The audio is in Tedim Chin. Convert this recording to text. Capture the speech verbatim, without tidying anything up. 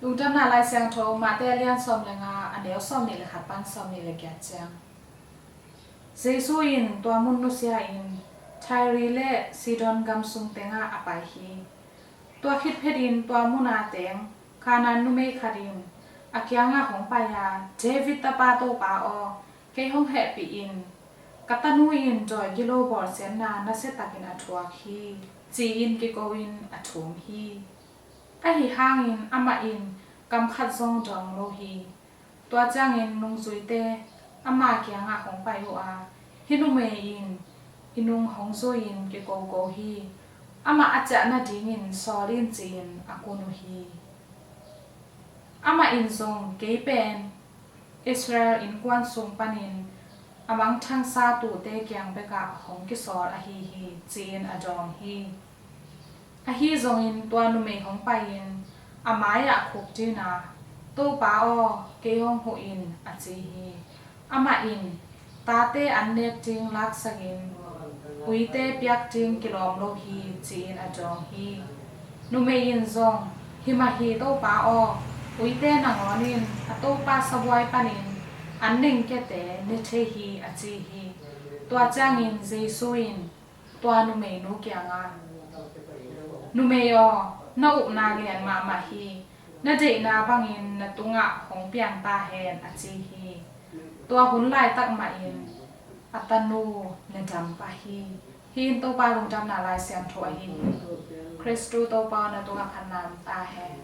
Lungdamna Lai Siangtho, Mate a lian sawm le nga, a neu sawm nih le khat pan sawm nih le giat ciang. Jesu in tua mun nusia in Tyre le Sidon gam sung tengah a pai hi. Tua khit phetin tua muna teng Kanaan numei khat in a kiangah hong pai a, David tapa Topa aw, kei hong hehpih in, ka tanu in dawi gilo bawlsiatna nasiatakin a thuak hi, ci-in kiko-in a thum hi. Ahi hangin amah in kam khat zong dawng lo hi. Tua ciangin nungzuite ama kiangah hong pai uh a, hih numei in i nung hong zui-in kikoko hi. Amah a ciah nadingin sawl in, ci-in a kun uh hi. Amah in zong, kei pen Israel innkuan sung panin a mangthangsa tuute kiang bekah hong kisawl ahi hi, ci-in a dawng hi. Ahi zongin tua numei hong pai-in a mai-ah khukdin a, Topa aw, kei hong huh in, a ci hi. Amah in, tate an nek ding laksakin uite piak ding kilawm lo hi, ci-in a dawng hi. Numei in zong, hi mah hi Topa aw, uite nangawn in a topa sabuai panin an nengkiate ne thei hi, a ci hi. Tua ciangin Jesu in tua numeinu kiangah, numei aw, na upna lian mahmah hi. Na deihna bangin na tungah hong piang ta hen, a ci hi. Tua hun laitak mahin a tanu na dam pah hi. Hih in Topa lungdamna Lai Siangtho ahi hi. Khristu Topa aw, na tungah phatna om ta hen.